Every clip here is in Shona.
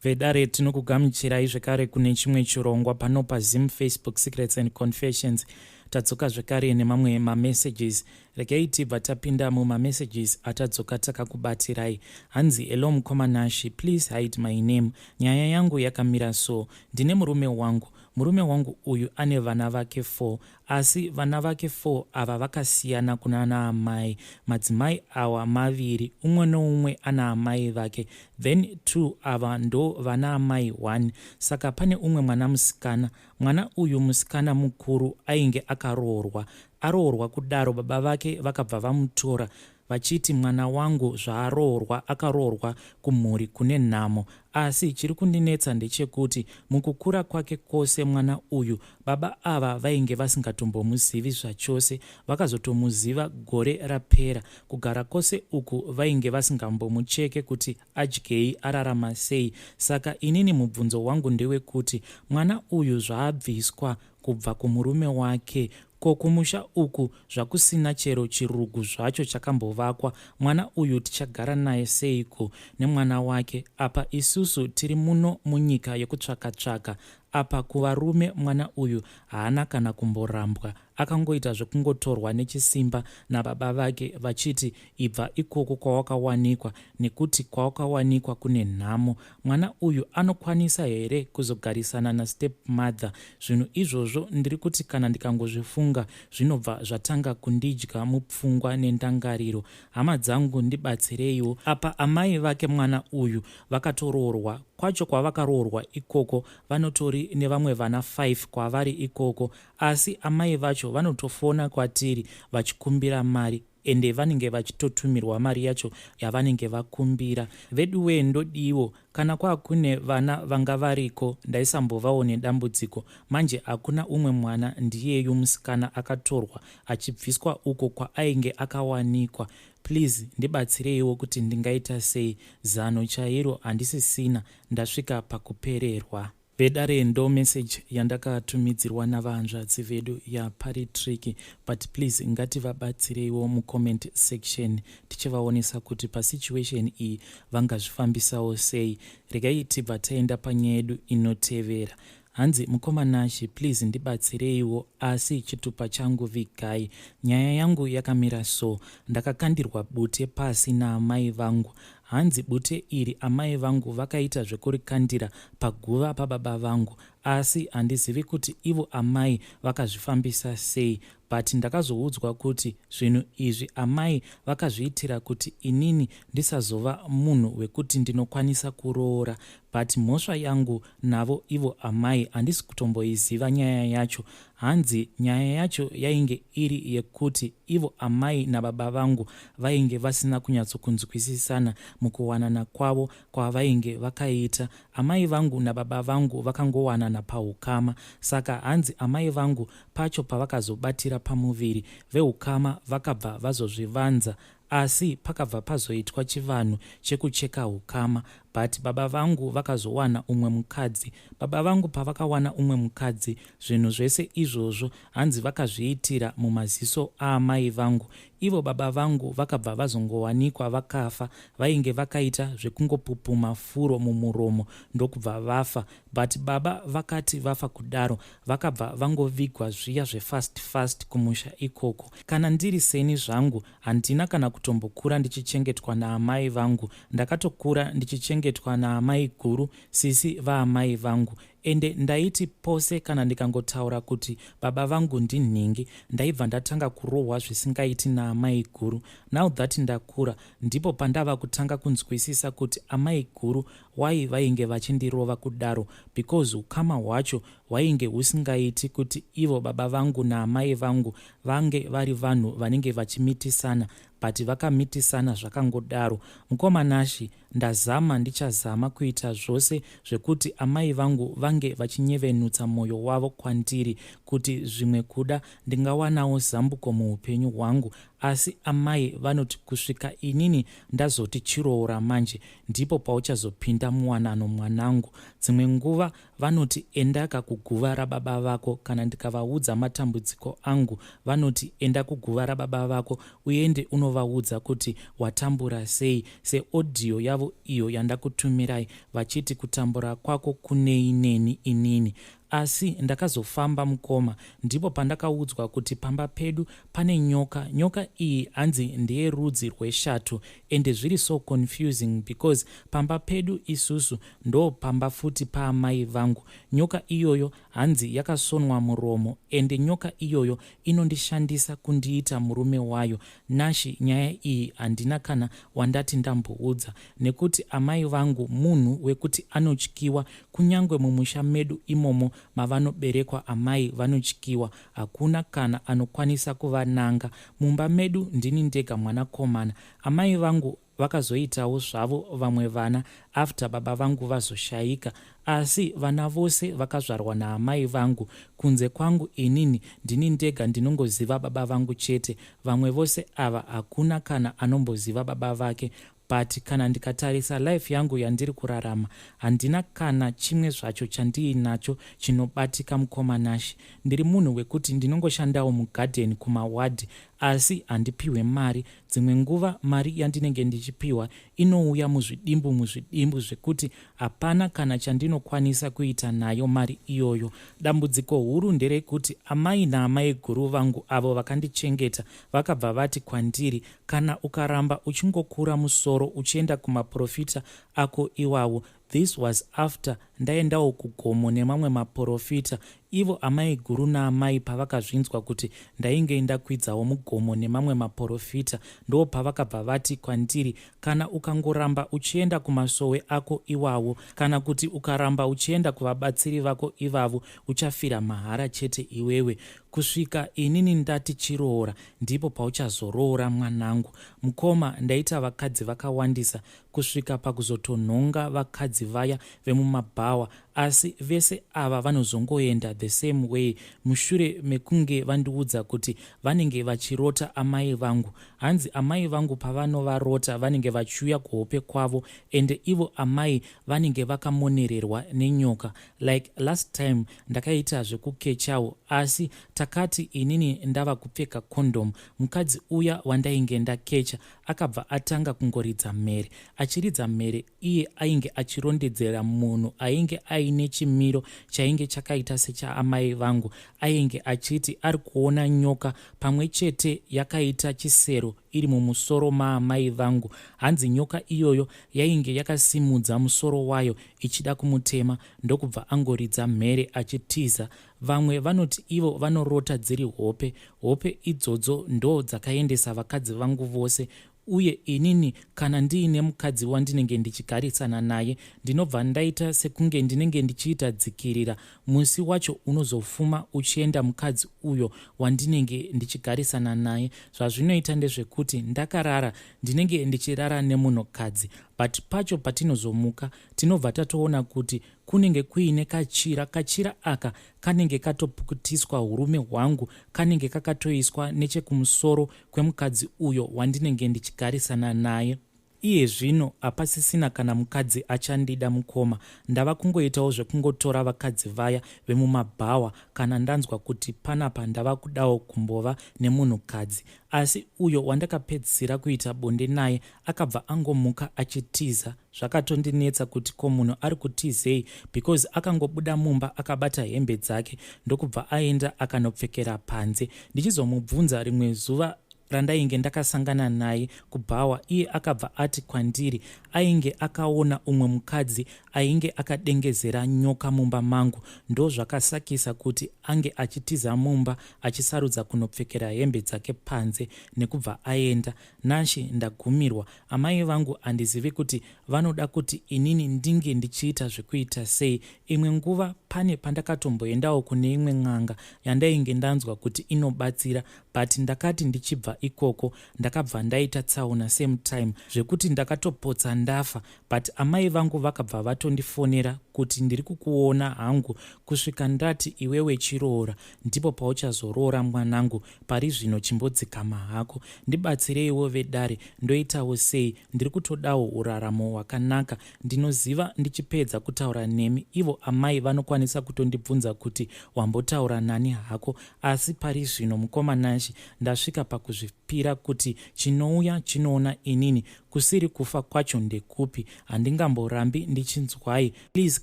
Vedare, tinokugamuchirai zvekare kune chimwe chirongwa pano paZim Facebook Secrets and Confessions. Tadzoka zvekare nemamwe mamessages. Regai tibva tapinda mumamessages atadzoka takakubatirai. Hanzi, "Hello mukoma Nashi, please hide my name. Nyaya yangu yakamira so. Ndine murume wangu. Murume wangu uyu ane vana vake 4, asi vana vake 4 ava vakasiyana kuna naamai. Madzimai awa maviri, umwe noumwe ana amai vake, then 2 ava ndo vana amai 1. Saka pane umwe mwana musikana. Mwana uyu musikana mukuru ainge akaroorwa. Aroorwa kudaro, baba vake vakabva vamutora vachiti mwana wangu zvaaroorwa, akaroorwa kumhuri kune nhamo. Asi chiri kundinetsa ndechekuti mukukura kwake kwose mwana uyu, baba ava vainge vasingatombomuzivi zvachose. Vakazotomuziva gore rapera. Kugara kwose uku vainge vasingambomucheke kuti adyei, ararama sei. Saka inini mubvunzo wangu ndewekuti mwana uyu zvaabviswa kubva kumurume wake, ko kumusha uku zvakusina chero chirugu zvacho chakambovakwa, mwana uyu tichagara naye seiko nemwana wake? Apa isusu tiri muno munyika yekutsvaka-tsvaka. Apa kuvarume mwana uyu haana kana kumborambwa, akangoita zvekungotorwa nechisimba nababa vake vachiti ibva ikoko kwawakawanikwa nekuti kwawakawanikwa kune nhamo. Mwana uyu anokwanisa here kuzogarisana nastep mother? Zvinhu izvozvo ndiri kuti kana ndikangozvifunga zvinobva zvatanga kundidya mupfungwa nendangariro. Hama dzangu, ndibatsireiwo. Apa amai vake mwana uyu vakatoroorwa. Kwacho kwavakaroorwa ikoko vanotori nevamwe vana 5 kwavari ikoko, asi amai vacho vanotofona kwatiri vachikumbira mari, ende vanenge vachitotumirwa mari yacho yavanenge vakumbira. Veduwee, ndodiwo kana kwakune vana vanga variko ndaisambovawo nedambudziko. Manje hakuna umwe mwana, ndiyeyu musikana akatorwa achibviswa uko kwaainge akawanikwa. Please ndibatsireiwo kuti ndingaita sei. Zano chairo handisisina, ndasvika pakupererwa." Vedare, ndo message yandakatumidzirwa navahanzvadzi vedu yaParitrick, but please ngativabatsireiwo mucomment section tichivaonesa kuti pasituation iyi vangazvifambisawo sei. Regai tibva taenda panyaya yedu inotevera. Hanzi, "Mukoma Nashi, please ndibatsireiwo, asi chitupa changu vigai. Nyaya yangu yakamira so. Ndakakandirwa bute pasi naamai vangu. Hanzi bute iri amai vangu vakaita zvekurikandira paguva pababa vangu, asi handizivi kuti ivo amai vakazvifambisa sei, but ndakazoudzwa kuti zvinhu izvi amai vakazviitira kuti inini ndisazova munhu wekuti ndinokwanisa kuroora. But mhosva yangu navo ivo amai handisi kutomboiziva nyaya yacho. Hanzi nyaya yacho yainge iri yekuti ivo amai nababa vangu vainge vasina kunyatsokunzwisisana mukuwanana kwavo kwavainge vakaita. Amai vangu nababa vangu vakangowanana paukama. Saka hanzi amai vangu pacho pavakazobatira pamuviri, veukama vakabva vazozvivanza, asi pakabva pazoitwa chivanhu chekucheka ukama. But baba vangu vakazowana umwe mukadzi. Baba vangu pavakawana umwe mukadzi, zvinhu zvese izvozvo hanzi vakazviitira mumaziso aamai vangu. Ivo baba vangu vakabva vazongowanikwa vakafa. Vainge vakaita zvekungopupuma furo mumuromo ndokubva vafa. But baba vakati vafa kudaro, vakabva vangovigwa zviya zvefast fast kumusha ikoko. Kana ndiri seni zvangu, handina kana kutombokura ndichichengetwa naamai vangu. Ndakatokura ndichichengetwa naamai guru, sisi vaamai vangu. Ende ndaiti pose kana ndikangotaura kuti baba vangu ndinhingi, ndaibva ndatanga kurohwa zvisingaiti naamai guru. Now that ndakura, ndipo pandava kutanga kunzwisisa kuti amai guru wai vainge vachindirova kudaro, because ukama hwacho hwainge husingaiti kuti ivo baba vangu naamai vangu vange vari vanhu vanenge vachimitisana, but vakamitisana zvakangodaro. Mukoma Nashi, ndazama, ndichazama kuita zvose zvekuti amai vangu vange vachinyevenutsa mwoyo wavo kwandiri, kuti zvimwe kuda ndingawanawo zambuko muupenyu hwangu. Asi amai vanoti kusvika inini ndazoti chiroora manje ndipo pauchazopinda muwanano mwanangu. Dzimwe nguva vanoti endaka kuguva rababa vako kana ndikavaudza matambudziko angu vanoti enda kuguva rababa vako uende unovaudza kuti watambura sei seaudio yavo iyo yandakutumirai vachiti kutambura kwako kunei neni inini. Asi ndakazofamba mukoma ndipo pandakaudzwa kuti pamba pedu pane nyoka. Nyoka iyi hanzi ndeyerudzi rweshato ende zviri so confusing because pamba pedu isusu ndo pamba futi paamai vangu. Nyoka iyoyo hanzi yakasonwa muromo ende nyoka iyoyo inondishandisa kundiita murume wayo. Nashy nyaya iyi handina kana wandati ndamboudza nekuti amai vangu munhu wekuti anotyiwa kunyangwe mumusha medu imomo mavanoberekwa amai vanotyiwa hakuna kana anokwanisa kuvananga. Mumba medu ndini ndega mwanakomana. Amai vangu vakazoitawo zvavo vamwe vana after baba vangu vazoshaika asi vana vose vakazvarwa naamai vangu kunze kwangu inini ndini ndega ndinongoziva baba vangu chete vamwe vose ava hakuna kana anomboziva baba vake but kana ndikatarisa life yangu yandiri kurarama handina kana chimwe zvacho chandiinacho chinobatika mukoma Nashy. Ndiri munhu wekuti ndinongoshandawo mugarden kumawadhi asi handipihwe mari. Dzimwe nguva mari yandinenge ndichipihwa inouya muzvidimbu muzvidimbu zvekuti hapana kana chandinokwanisa kuita nayo mari iyoyo. Dambudziko huru nderekuti amai naamaiguru vangu avo vakandichengeta vakabva vati kwandiri kana ukaramba uchingokura musoro uchienda kumaporofita ako iwawo This was after ndaendawo kugomo nemamwe maporofita. Ivo amaiguru naamai pavakazvinzwa kuti ndainge ndakwidzawo mugomo nemamwe maporofita ndopavakabva vati kwandiri kana ukangoramba uchienda kumasowe ako iwawo kana kuti ukaramba uchienda kuvabatsiri vako ivavo uchafira mahara chete iwewe. Kusvika inini ndati chiroora ndipo pauchazoroora mwanangu. Mukoma ndaita vakadzi vakawandisa kusvika pakuzotonhonga vakadzi vaya vemumabhawa asi vese ava vanozongoenda the same way mushure mekunge vandiudza kuti vanenge vachirota amai vangu. Hanzi amai vangu pavanovarota vanenge vachiuya kuhope kwavo ende ivo amai vanenge vakamonererwa nenyoka like last time ndakaita zvekukechawo asi takati inini ndava kupfeka condom mukadzi uya wandainge ndakecha akabva atanga kungoridza mhere achiridza mhere iye ainge achirondedzera munhu ainge aine chimiro chainge chakaita sechaamai vangu ainge achiti ari kuona nyoka pamwe chete yakaita chisero iri mumusoro maamai vangu hanzi nyoka iyoyo yainge yakasimudza musoro wayo ichida kumutema ndokubva angoridza mhere achitiza Vamwe vanoti ivo vanorota dziri hope. Hope idzodzo ndo dzakaendesa vakadzi vangu vose uye inini kana ndiine mukadzi wandinenge ndichigarisana naye ndinobva ndaita sekunge ndinenge ndichiita dzikirira musi wacho unozofuma uchienda mukadzi uyo wandinenge ndichigarisana naye zvazvinoita ndezvekuti ndakarara ndinenge ndichirara nemunhukadzi but pacho patinozomuka tinobva tatoona kuti Kunenge kuine kachira, kachira aka kanenge katopukutiswa hurume hwangu kanenge kakatoiswa nechekumusoro kwemukadzi uyo wandinenge ndichigarisana naye. Iye zvino hapasisina kana mukadzi achandida mukoma, ndava kungoitawo zvekungotora vakadzi vaya vemumabhawa kana ndanzwa kuti panapa ndava kudawo kumbova nemunhukadzi. Asi uyo wandakapedzisira kuita bonde naye akabva angomuka achitiza. Zvakatondinetsa kuti ko munhu ari kutizei because akangobuda mumba akabata hembe dzake ndokubva aenda akanopfekera panze. Ndichizomubvunza rimwe zuva randainge ndakasangana naye kubhawa iye akabva ati kwandiri ainge akaona umwe mukadzi ainge akadengezera nyoka mumba mangu ndozvakasakisa kuti ange achitiza mumba achisarudza kunopfekera hembe dzake panze nekubva aenda. Nashy ndagumirwa Amai vangu handizivi kuti vanoda kuti inini ndinge ndichiita zvekuita sei. Imwe nguva pane pandakatomboendawo kune imwe n'anga yandainge ndanzwa kuti inobatsira but ndakati ndichibva ikoko ndakabva ndaita tsaona same time zvekuti ndakatopotsa ndafa but amai vangu vakabva vatondifonera kuti ndiri kukuona hangu kusvika ndati iwewe chiroora ndipo pauchazoroora mwanangu pari zvino chimbodzikama hako ndibatsireiwo vedare ndoitawo sei ndiri kutodawo uraramo hwakanaka ndinoziva ndichipedza kutaura nemi ivo amai vanokwanisa kutondibvunza kuti wambotaura nani hako asi pari zvino mukoma Nashy ndasvika pakuzvipira kuti chinouya chinoona inini kusiri kufa kwacho ndekupi handingamborambi ndichinzwai please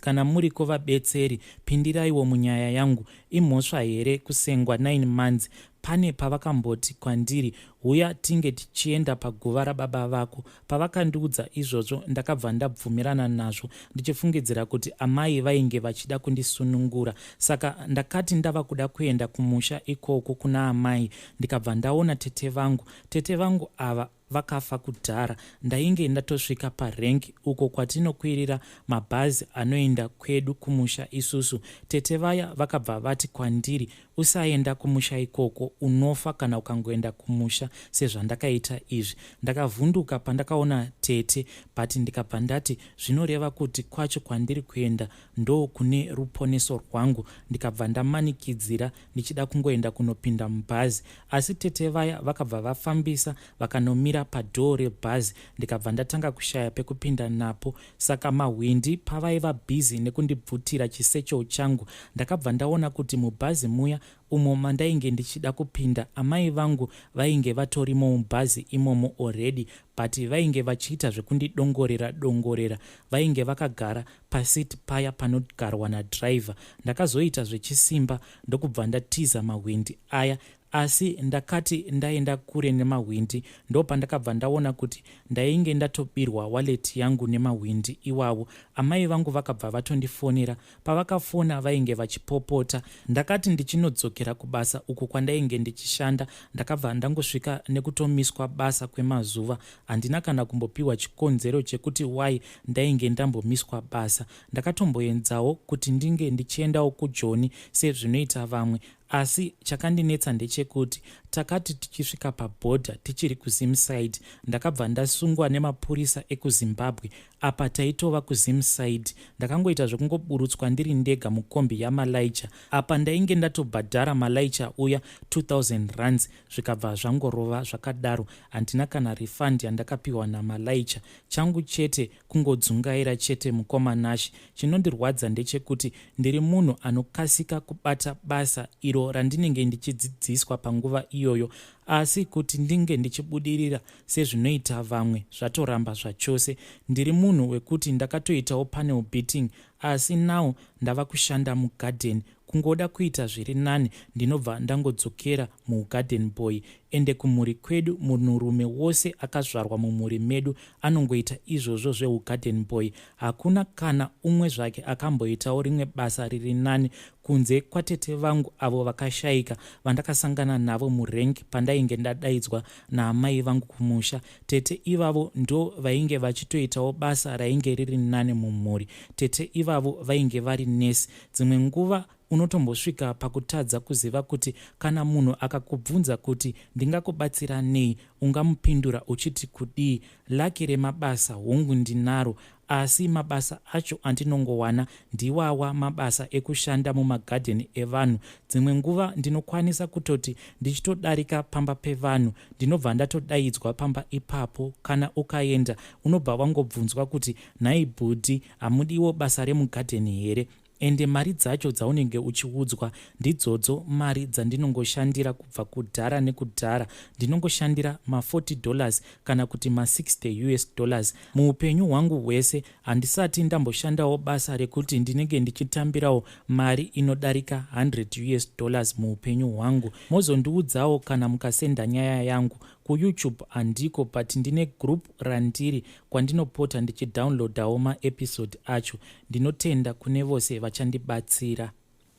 kana muriko vabetseri pindiraiwo munyaya yangu imhosva here kusengwa 9 months pane pavakamboti kwandiri huya tinge tichienda paguva rababa vako pavakandiudza izvozvo ndakabva ndabvumirana nazvo ndichifungidzira kuti amai vainge vachida kundisunungura saka ndakati ndava kuda kuenda kumusha ikoko kuna amai ndikabva ndaona tete vangu tete vangu ava vakafa kudhara ndainge ndatosvika parank uko kwatinokwirira mabhazi anoenda kwedu kumusha isusu tete vaya vakabva vati kwandiri usaenda kumusha ikoko unofa kana ukangoenda kumusha sezvandakaita izvi ndakavhunduka pandakaona tete but ndikabva ndati zvinoreva kuti kwacho kwandiri kuenda ndo kune ruponeso rwangu ndikabva ndamanikidzira ndichida kungoenda kunopinda mubhazi asi tete vaya vakabva vafambisa vakanomira padhoo rebhazi ndikabva ndatanga kushaya pekupinda napo saka mahwindi pavaiva bhizi nekundibvutira chisecho changu ndakabva ndaona kuti mubhazi muya umo mandainge ndichida kupinda amai vangu vainge vatorimo mubhazi imomo already but vainge vachiita zvekundidongorera dongorera vainge vakagara paseat paya panogarwa nadriver ndakazoita zvechisimba ndokubva ndatiza mahwindi aya asi ndakati ndaenda kure nemahwindi ndopandakabva ndaona kuti ndainge ndatobirwa wallet yangu nemahwindi iwawo amai vangu vakabva vatondifonera pavakafona vainge vachipopota ndakati ndichinodzokera kubasa uko kwandainge ndichishanda ndakabva ndangosvika nekutomiswa basa kwemazuva handina kana kumbopiwa chikonzero chekuti why ndainge ndambomiswa basa ndakatomboenzawo kuti ndinge ndichiendawo kujoni sezvinoita vamwe asi chakandinetsa ndechekuti takati tichisvika pabhodha tichiri kuZimside ndakabva ndasungwa nemapurisa ekuZimbabwe apa taitova kuZimside ndakangoita zvekungoburutswa ndiri ndega mukombi yamalaicha apa ndainge ndatobhadhara malaicha uya 2000 rands zvikabva zvangorova zvakadaro handina kana refund yandakapiwa namalaicha changu chete kungodzungaira chete mukoma Nashe chinondirwadza ndechekuti ndiri munhu anokasika kubata basa iro randinenge ndichidzidziswa panguva iyoyo asi kuti ndinge ndichibudirira sezvinoita vamwe zvatoramba zvachose ndiri munhu wekuti ndakatoitawo panel beating asi now ndava kushanda mugadheni kungoda kuita zviri nani ndinobva ndangodzokera mugarden boy ende kumhuri kwedu munhurume wose akazvarwa mumhuri medu anongoita izvozvo zveugarden boy hakuna kana umwe zvake akamboitawo rimwe basa riri nani kunze kwatete vangu avo vakashayika vandakasangana navo murank pandainge ndadaidzwa naamai vangu kumusha tete ivavo ndo vainge vachitoitawo basa rainge riri nani mumhuri tete ivavo vainge vari nesi dzimwe nguva unotombosvika pakutadza kuziva kuti kana munhu akakubvunza kuti ndingakubatsira nei ungamupindura uchiti kudii luck remabasa hongu ndinaro asi mabasa acho andinongowana ndiwawa mabasa ekushanda mumagadheni evanhu dzimwe nguva ndinokwanisa kutoti ndichitodarika pamba pevanhu ndinobva ndatodaidzwa pamba ipapo kana ukaenda unobva wangobvunzwa kuti nhai bhudhi hamudiwo basa remugadheni here ende mari dzacho dzaunenge uchiudzwa ndidzodzo mari dzandinongoshandira kubva kudhara nekudhara ndinongoshandira ma40 dollars kana kuti ma60 US dollars muupenyu hwangu hwese handisati ndamboshandawo basa rekuti ndinenge ndichitambirawo mari inodarika 100 US dollars muupenyu hwangu mozondiudzawo kana mukasenda nyaya yangu kuYouTube handiko but ndine group randiri kwandinopota ndichidownloadawo maepisode acho ndinotenda kune vose vachandibatsira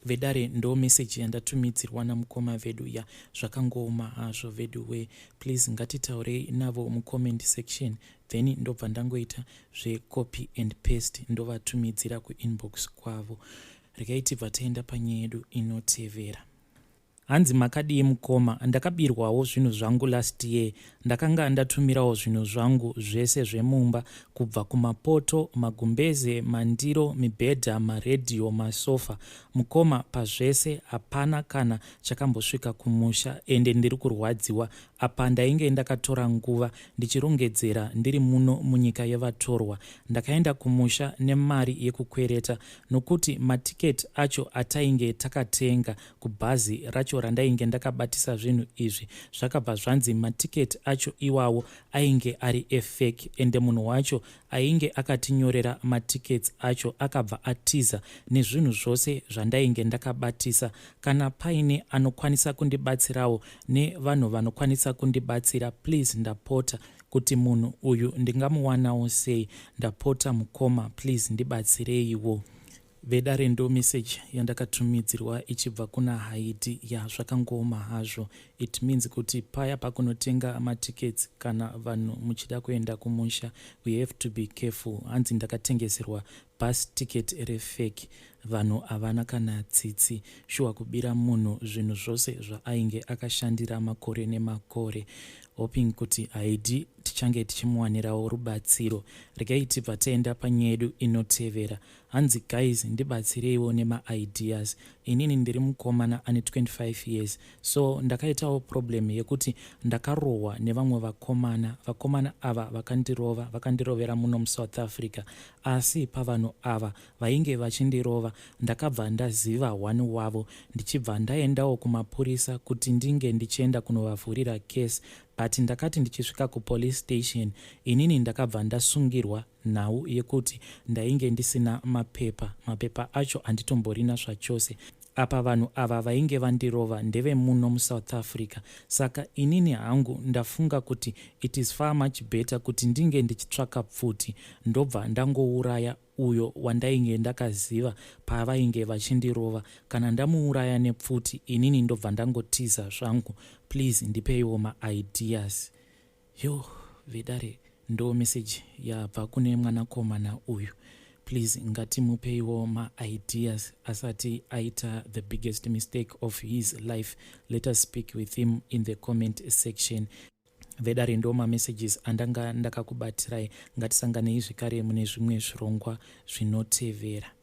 vedare ndo meseji yandatumidzirwa namukoma vedu ya zvakangooma hazvo vedu we please ngatitaurei navo mucomment section then ndobva ndangoita zvecopy and paste ndovatumidzira kuinbox kwavo regai tibva taenda panyaya yedu inotevera. Hanzi makadii mukoma, ndakabirwawo zvinhu zvangu last year. Ndakanga ndatumirawo zvinhu zvangu zvese zvemumba kubva kumapoto, magumbeze, mandiro, mibhedha, maredhiyo, masofa. Mukoma pazvese hapana kana chakambosvika kumusha ende ndiri kurwadziwa. Apa ndainge ndakatora nguva ndichirongedzera ndiri muno munyika yevatorwa. Ndakaenda kumusha nemari yekukwereta nokuti matiketi acho atainge takatenga kubhazi racho randainge ndakabatisa zvinhu izvi zvakabva zvanzi matiketi acho iwawo ainge ari efake ende munhu wacho ainge akatinyorera matickets acho akabva atiza nezvinhu zvose zvandainge ndakabatisa. Kana paine anokwanisa kundibatsirawo nevanhu vanokwanisa kundibatsira please ndapota kuti munhu uyu ndingamuwanawo sei ndapota mukoma please ndibatsireiwo. Vedare ndo message yandakatumidzirwa ichibva kuna Haidi ya zvakangooma hazvo it means kuti paya pakunotenga matickets kana vanhu muchida kuenda kumusha we have to be careful hanzi ndakatengeserwa bus ticket refake vanhu havana kana tsitsi shuwa kubira munhu zvinhu zvose zvaainge akashandira makore nemakore hoping kuti Haidi tichange tichimuwanirawo rubatsiro regai tibva taenda panyaya yedu inotevera Hanzi guys ndibatsireiwo nemaideas inini ndiri mukomana ane 25 years so ndakaitawo problem yekuti ndakarohwa nevamwe vakomana vakomana ava vakandirova vakandirovera muno musouth africa asi pavanhu ava vainge vachindirova ndakabva ndaziva one wavo ndichibva ndaendawo kumapurisa kuti ndinge ndichienda kunovavhurira case but ndakati ndichisvika kupolice station inini ndakabva ndasungirwa nhau yekuti ndainge ndisina mapepa mapepa acho handitomborina zvachose apa vanhu ava vainge vandirova ndevemuno musouth africa saka inini hangu ndafunga kuti it is far much better kuti ndinge ndichitsvaka pfuti ndobva ndangouraya uyo wandainge ndakaziva pavainge vachindirova kana ndamuuraya nepfuti inini ndobva ndangotiza zvangu please ndipeiwo maideas Yoh vedare ndo message yabva kune mwanakomana uyu please ngatimupeiwo maideas asati aita the biggest mistake of his life let us speak with him in the comment section vedare ndo mamessages andanga ndakakubatirai ngatisanganei zvekare mune zvimwe zvirongwa zvinotevera.